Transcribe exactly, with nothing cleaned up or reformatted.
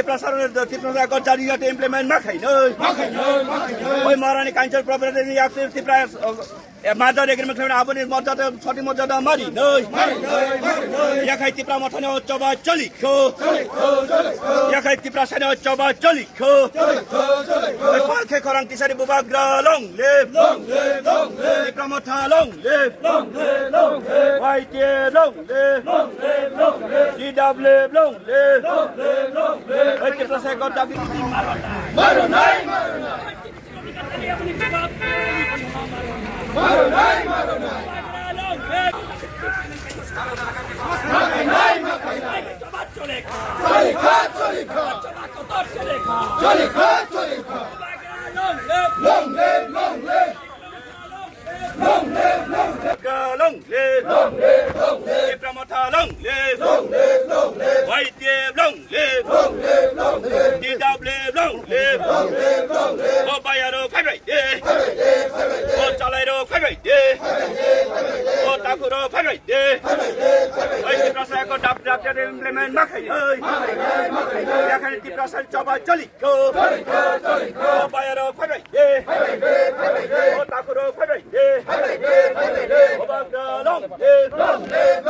Tiprasa ekot jari yate implement ma khai noi. Oi Maharani Kanchan Property ni yakse Tipra, eh, merger agreement khlai aboni morjada, soti morjada mari noi. Yakhai Tipra Mothani o choba choli kho. Yakhai Tiprasani o choba choli kho. Oi Palkhe Khorang Tisari Bubagra long live. Tipra Motha long live. Y T F long live. T W F long live. Oi Tiprasa ekot dabi. Maro nai, maro nai. Maro nai, maro nai. Makai nai, makai nai. Choli kha, choli kha. Choli kha, choli kha. Long live, long live. Long live, long live. Long live, long live. Tipra Motha long live. Long live, long live. Y T F long live. Long live, long live. T W F long live. Long live, long live. O bayarok phaibai de. Phaibai de, phaibai de. O chalairok phaibai de. Phaibai de, phaibai de. O takhurok phaibai de. Phaibai de, phaibai de. Oi Tiprasa ekot dap dap jate implement ma khai oi. Ma khai nai, ma khai nai. Yakhani Tiprasa choba choli kho. Choli kho, choli kho. O bayarok phaibai de. Phaibai de, phaibai de. O takhurok phaibai de. Phaibai de, phaibai de. O bagra long live. Long live.